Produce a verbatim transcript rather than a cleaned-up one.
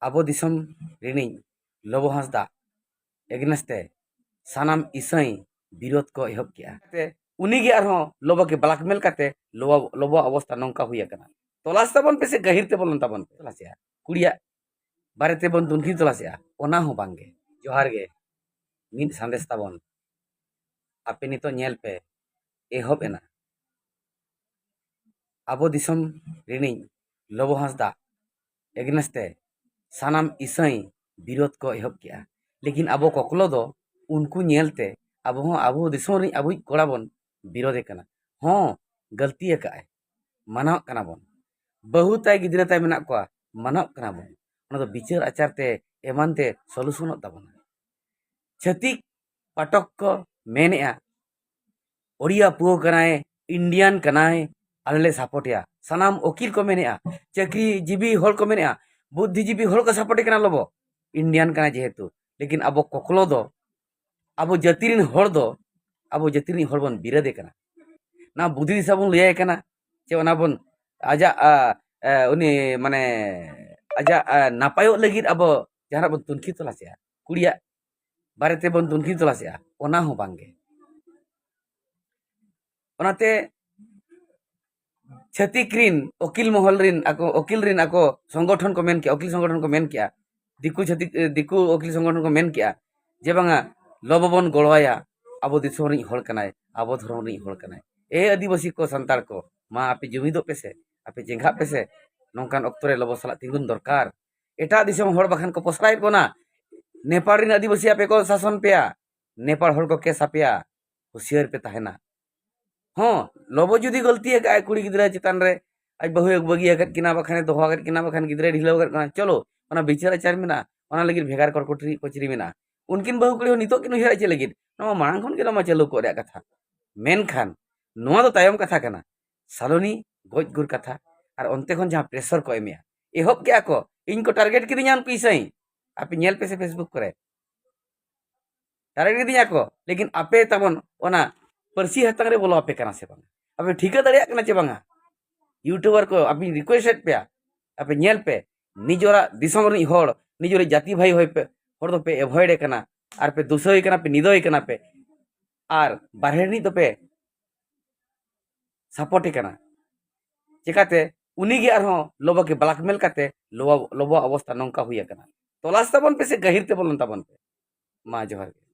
ᱟᱵᱚ ᱫᱤᱥᱚᱢ ᱨᱤᱱᱤᱡ ᱞᱚᱵᱚ ᱦᱟᱸᱥᱫᱟ against ᱛᱮ ᱥᱟᱱᱟᱢ ᱤᱥᱟᱹᱭ ᱵᱤᱨᱳᱫᱷ ᱠᱚ ᱮᱦᱚᱵ ᱠᱮᱜᱼᱟ᱾ ᱛᱮ ᱩᱱᱤ ᱜᱮ ᱟᱨᱦᱚᱸ ᱞᱚᱵᱚ ᱜᱮ blackmail ᱠᱟᱛᱮ ᱞᱚᱵᱚ, ᱞᱚᱵᱚᱣᱟᱜ ᱚᱵᱚᱥᱛᱟ ᱱᱚᱝᱠᱟ ᱦᱩᱭ ᱟᱠᱟᱱᱟ᱾ ᱛᱚᱞᱟᱥ ᱛᱟᱵᱚᱱ ᱯᱮᱥᱮ, ᱜᱟᱹᱦᱤᱨ ᱛᱮ ᱵᱚᱞᱚᱱ ᱛᱟᱵᱚᱱ ᱯᱮ᱾ ᱛᱚᱞᱟᱥᱮᱜᱼᱟ, ᱠᱩᱲᱤᱭᱟᱜ ᱵᱟᱨᱮ ᱛᱮᱵᱚᱱ ᱛᱩᱱᱠᱷᱤ ᱛᱚᱞᱟᱥᱮᱜᱼᱟ, ᱚᱱᱟ ᱦᱚᱸ ᱵᱟᱝᱜᱮ᱾ ᱡᱚᱦᱟᱨ ᱜᱮ, ᱢᱤᱫ ᱥᱟᱸᱫᱮᱥ ᱛᱟᱵᱚᱱ᱾ ᱟᱯᱮ ᱱᱤᱛᱚᱜ ᱧᱮᱞ ᱯᱮ, ᱮᱦᱚᱵ ᱮᱱᱟ᱾ ᱟᱵᱚ ᱫᱤᱥᱚᱢ ᱨᱤᱱᱤᱡ ᱞᱚᱵᱚ ᱦᱟᱸᱥᱫᱟ against ᱛᱮ ᱥᱟᱱᱟᱢ ᱤᱥᱟᱹᱭ ᱵᱤᱨᱳᱫᱷ ᱠᱚ ᱮᱦᱚᱵ ᱠᱮᱜᱼᱟ᱾ ᱞᱮᱠᱤᱱ ᱟᱵᱚ ᱠᱚᱠᱞᱚ ᱫᱚ ᱩᱱᱠᱩ ᱧᱮᱞᱛᱮ ᱟᱵᱚ ᱦᱚᱸ ᱟᱵᱚ ᱫᱤᱥᱚᱢ ᱨᱤᱱᱤᱡ ᱟᱵᱚᱭᱤᱡ ᱠᱚᱲᱟ ᱵᱚᱱ ᱵᱤᱨᱳᱫᱷᱮ ᱠᱟᱱᱟ᱾ ᱦᱚᱸ, ᱜᱟᱹᱞᱛᱤ ᱟᱠᱟᱜᱼᱟᱭ, ᱢᱟᱱᱟᱣᱟᱜ ᱠᱟᱱᱟ ᱵᱚᱱ᱾ ᱵᱟᱹᱦᱩ ᱛᱟᱭ, ᱜᱤᱫᱽᱨᱟᱹ ᱛᱟᱭ ᱢᱮᱱᱟᱜ ᱠᱚᱣᱟ, ᱢᱟᱱᱟᱣᱟᱜ ᱠᱟᱱᱟ ᱵᱚᱱ᱾ ᱚᱱᱟ ᱫᱚ ᱵᱤᱪᱟᱹᱨ ᱟᱪᱟᱨ ᱛᱮ ᱮᱢᱟᱱ ᱛᱮ ᱥᱚᱞᱩᱥᱚᱱᱚᱜ ᱛᱟᱵᱚᱱᱟ᱾ ᱪᱷᱟᱹᱛᱤᱠ ᱯᱟᱴᱚᱠ ᱠᱚ ᱢᱮᱱᱮᱜᱼᱟ, ᱳᱲᱤᱭᱟ ᱯᱩᱣᱟᱹ ᱠᱟᱱᱟᱭ, ᱤᱱᱰᱤᱭᱟᱱ ᱠᱟᱱᱟᱭ, ᱟᱞᱮ ᱞᱮ ᱥᱟᱯᱳᱨᱴᱮᱭᱟ᱾ ᱥᱟᱱᱟᱢ ᱩᱠᱤᱞ ᱠᱚ ᱢᱮᱱᱮᱜᱼᱟ, ᱪᱟᱹᱠᱨᱤ ᱡᱤᱵᱤ ᱦᱚᱲ ᱠᱚ ᱢᱮᱱᱮᱜᱼᱟ, ᱵᱩᱫᱽᱫᱷᱤ ᱡᱤᱵᱤ ᱦᱚᱲ ᱠᱚ ᱥᱟᱯᱳᱨᱴᱮ ᱠᱟᱱᱟ ᱞᱚᱵᱚ, ᱤᱱᱰᱤᱭᱟᱱ ᱠᱟᱱᱟᱭ ᱡᱮᱦᱮᱛᱩ᱾ ᱞᱮᱠᱤᱱ ᱟᱵᱚ ᱠᱚᱠᱞᱚ ᱫᱚ, ᱟᱵᱚ ᱡᱟᱹᱛᱤ ᱨᱤᱱ ᱦᱚᱲ ᱫᱚ, ᱟᱵᱚ ᱡᱟᱹᱛᱤ ᱨᱤᱱ ᱦᱚᱲ ᱵᱚᱱ ᱵᱤᱨᱳᱫᱮ ᱠᱟᱱᱟ᱾ ᱱᱟ ᱵᱩᱫᱷᱤ ᱫᱤᱥᱟ ᱵᱚᱱ ᱞᱟᱹᱭᱟᱭ ᱠᱟᱱᱟ, ᱪᱮ ᱚᱱᱟ ᱵᱚᱱ ᱟᱡᱟᱜ, ᱟ, ᱮ, ᱩᱱᱤ ᱢᱟᱱᱮ ᱟᱡᱟᱜ, ᱟ, ᱱᱟᱯᱟᱭᱚᱜ ᱞᱟᱹᱜᱤᱫ ᱟᱵᱚ ᱡᱟᱦᱟᱱᱟᱜ ᱵᱚᱱ ᱛᱩᱱᱠᱷᱤ ᱛᱚᱞᱟᱥᱮᱜᱼᱟ, ᱠᱩᱲᱤᱭᱟᱜ ᱵᱟᱨᱮ ᱛᱮᱵᱚᱱ ᱛᱩᱱᱠᱷᱤ ᱛᱚᱞᱟᱥᱮᱜᱼᱟ, ᱚᱱᱟ ᱦᱚᱸ ᱵᱟᱝᱜᱮ᱾ ᱚᱱᱟᱛᱮ ᱪᱷᱟᱹᱛᱤᱠ ᱨᱤᱱ ᱩᱠᱤᱞ ᱢᱚᱦᱚᱞ ᱨᱤᱱ ᱟᱠᱚ, ᱩᱠᱤᱞ ᱨᱤᱱ ᱟᱠᱚ ᱥᱚᱝᱜᱚᱴᱷᱚᱱ ᱠᱚ ᱢᱮᱱ ᱠᱮᱜᱼᱟ, ᱩᱠᱤᱞ ᱥᱚᱝᱜᱚᱴᱷᱚᱱ ᱠᱚ ᱢᱮᱱ ᱠᱮᱜᱼᱟ, ᱫᱤᱠᱩ ᱪᱷᱟᱹᱛᱤᱠ, ᱮ, ᱫᱤᱠᱩ ᱩᱠᱤᱞ ᱥᱚᱝᱜᱚᱴᱷᱚᱱ ᱠᱚ ᱢᱮᱱ ᱠᱮᱜᱼᱟ ᱡᱮ ᱵᱟᱝᱟ, ᱞᱚᱵᱚ ᱵᱚᱱ ᱜᱚᱲᱚᱣᱟᱭᱟ, ᱟᱵᱚ ᱫᱤᱥᱚᱢ ᱨᱤᱱᱤᱡ ᱦᱚᱲ ᱠᱟᱱᱟᱭ, ᱟᱵᱚ ᱫᱷᱚᱨᱚᱢ ᱨᱤᱱᱤᱡ ᱦᱚᱲ ᱠᱟᱱᱟᱭ᱾ ᱮ ᱟᱹᱫᱤᱵᱟᱹᱥᱤ ᱠᱚ, ᱥᱟᱱᱛᱟᱲ ᱠᱚ, ᱢᱟ ᱟᱯᱮ ᱡᱩᱢᱤᱫᱚᱜ ᱯᱮᱥᱮ, ᱟᱯᱮ ᱪᱮᱸᱜᱷᱟᱜ ᱯᱮᱥᱮ, ᱱᱚᱝᱠᱟᱱ ᱚᱠᱛᱚ ᱨᱮ ᱞᱚᱵᱚ ᱥᱟᱞᱟᱜ ᱛᱤᱸᱜᱩᱱ ᱫᱚᱨᱠᱟᱨ᱾ ᱮᱴᱟᱜ ᱫᱤᱥᱚᱢ ᱦᱚᱲ ᱵᱟᱠᱷᱟᱱ ᱠᱚ ᱯᱚᱥᱲᱟᱭᱮᱫ ᱵᱚᱱᱟ᱾ ᱱᱮᱯᱟᱲ ᱨᱤᱱ ᱟᱹᱫᱤᱵᱟᱹᱥᱤ ᱟᱯᱮ ᱠᱚ ᱥᱟᱥᱚᱱ ᱯᱮᱭᱟ, ᱱᱮᱯᱟᱲ ᱦᱚᱲ ᱠᱚ ᱠᱮᱥ ᱟᱯᱮᱭᱟ, ᱦᱩᱥᱤᱭᱟᱹᱨ ᱯᱮ ᱛᱟᱦᱮᱱᱟ᱾ ᱦᱚᱸ, ᱞᱚᱵᱚ ᱡᱩᱫᱤ ᱜᱟᱹᱞᱛᱤ ᱟᱠᱟᱫ ᱟᱭ ᱠᱩᱲᱤ ᱜᱤᱫᱽᱨᱟᱹ ᱪᱮᱛᱟᱱ ᱨᱮ, ᱟᱡ ᱵᱟᱹᱦᱩᱭ ᱵᱟᱹᱜᱤ ᱟᱠᱟᱫ ᱠᱤᱱᱟ, ᱵᱟᱠᱷᱟᱱᱮ ᱫᱚᱦᱚ ᱟᱠᱟᱫ ᱠᱤᱱᱟ, ᱵᱟᱠᱷᱟᱱ ᱜᱤᱫᱽᱨᱟᱹᱭ ᱰᱷᱤᱞᱟᱹᱣ ᱟᱠᱟᱫ ᱠᱤᱱᱟ, ᱪᱚᱞᱚ, ᱚᱱᱟ ᱵᱤᱪᱟᱹᱨ ᱟᱪᱟᱨ ᱢᱮᱱᱟᱜᱼᱟ, ᱚᱱᱟ ᱞᱟᱹᱜᱤᱫ ᱵᱷᱮᱜᱟᱨ ᱠᱚᱨ ᱠᱚᱪᱟᱹᱨᱤ, ᱠᱚᱪᱟᱹᱨᱤ ᱢᱮᱱᱟᱜᱼᱟ᱾ ᱩᱱᱠᱤᱱ ᱵᱟᱹᱦᱩ ᱠᱩᱲᱤ ᱦᱚᱸ ᱱᱤᱛᱚᱜ ᱠᱤᱱ ᱩᱭᱦᱟᱹᱨᱟ ᱪᱮᱫ ᱞᱟᱹᱜᱤᱫ? ᱱᱚᱣᱟ ᱢᱟᱲᱟᱝ ᱠᱷᱚᱱ ᱜᱮ ᱱᱚᱣᱟ ᱪᱟᱹᱞᱩ ᱠᱚᱜ ᱨᱮᱭᱟᱜ ᱠᱟᱛᱷᱟ᱾ ᱢᱮᱱᱠᱷᱟᱱ ᱱᱚᱣᱟ ᱫᱚ ᱛᱟᱭᱚᱢ ᱠᱟᱛᱷᱟ ᱠᱟᱱᱟ᱾ ᱥᱟᱞᱚᱱᱤ ᱜᱚᱡ ᱜᱩᱨ ᱠᱟᱛᱷᱟ, ᱟᱨ ᱚᱱᱛᱮ ᱠᱷᱚᱱ ᱡᱟᱦᱟᱸ pressure ᱠᱚ ᱮᱢᱮᱜᱼᱟ, ᱮᱦᱚᱵ ᱠᱮᱜᱼᱟ ᱠᱚ, ᱤᱧ ᱠᱚ target ᱠᱤᱫᱤᱧᱟ ᱩᱱᱠᱩ ᱤᱥᱟᱹᱭ, ᱟᱯᱮ ᱧᱮᱞ ᱯᱮᱥᱮ Facebook ᱠᱚᱨᱮ᱾ Target ᱠᱤᱫᱤᱧᱟ ᱠᱚ, ᱞᱮᱠᱤᱱ ᱟᱯᱮ ᱛᱟᱵᱚᱱ ᱚᱱᱟ ᱯᱟᱹᱨᱥᱤ ᱦᱟᱛᱟᱝ ᱨᱮ ᱵᱚᱞᱚ ᱟᱯᱮ ᱠᱟᱱᱟ ᱥᱮ ᱵᱟᱝᱟ? ᱟᱯᱮ ᱴᱷᱤᱠᱟᱹ ᱫᱟᱲᱮᱭᱟᱜ ᱠᱟᱱᱟ ᱪᱮ ᱵᱟᱝᱟ? YouTuber ᱠᱚ, ᱟᱯᱮᱧ request ᱮᱫ ᱯᱮᱭᱟ, ᱟᱯᱮ ᱧᱮᱞ ᱯᱮ, ᱱᱤᱡᱚᱨᱟᱜ ᱫᱤᱥᱚᱢ ᱨᱤᱱᱤᱡ ᱦᱚᱲ, ᱱᱤᱡᱚᱨᱤᱡ ᱡᱟᱹᱛᱤ ᱵᱷᱟᱹᱭ ᱦᱚᱭ ᱯᱮ, ᱦᱚᱲ ᱫᱚᱯᱮ ᱮᱵᱷᱚᱭᱮᱰ ᱮ ᱠᱟᱱᱟ, ᱟᱨ ᱯᱮ ᱫᱩᱥᱟᱹᱭ ᱠᱟᱱᱟ ᱯᱮ, ᱱᱤᱫᱟᱹᱭ ᱠᱟᱱᱟ ᱯᱮ, ᱟᱨ ᱵᱟᱨᱦᱮ ᱨᱤᱱᱤᱡ ᱫᱚᱯᱮ ᱥᱟᱯᱳᱨᱴ ᱮ ᱠᱟᱱᱟ᱾ ᱪᱮᱠᱟᱛᱮ ᱩᱱᱤ ᱜᱮ ᱟᱨᱦᱚᱸ ᱞᱚᱵᱚ ᱜᱮ ᱵᱞᱟᱠᱢᱮᱞ ᱠᱟᱛᱮ ᱞᱚᱵᱚ, ᱞᱚᱵᱚ ᱚᱵᱚᱥᱛᱷᱟ ᱱᱚᱝᱠᱟ ᱦᱩᱭ ᱟᱠᱟᱱᱟ᱾ ᱛᱚᱞᱟᱥ ᱛᱟᱵᱚᱱ ᱯᱮ ᱥᱮ ᱜᱟᱹᱦᱤᱨ ᱛᱮ ᱵᱚᱞᱚᱱ ᱛᱟᱵᱚᱱ ᱯᱮ᱾ ᱢᱟ ᱡᱚᱦᱟᱨ ᱜᱮ᱾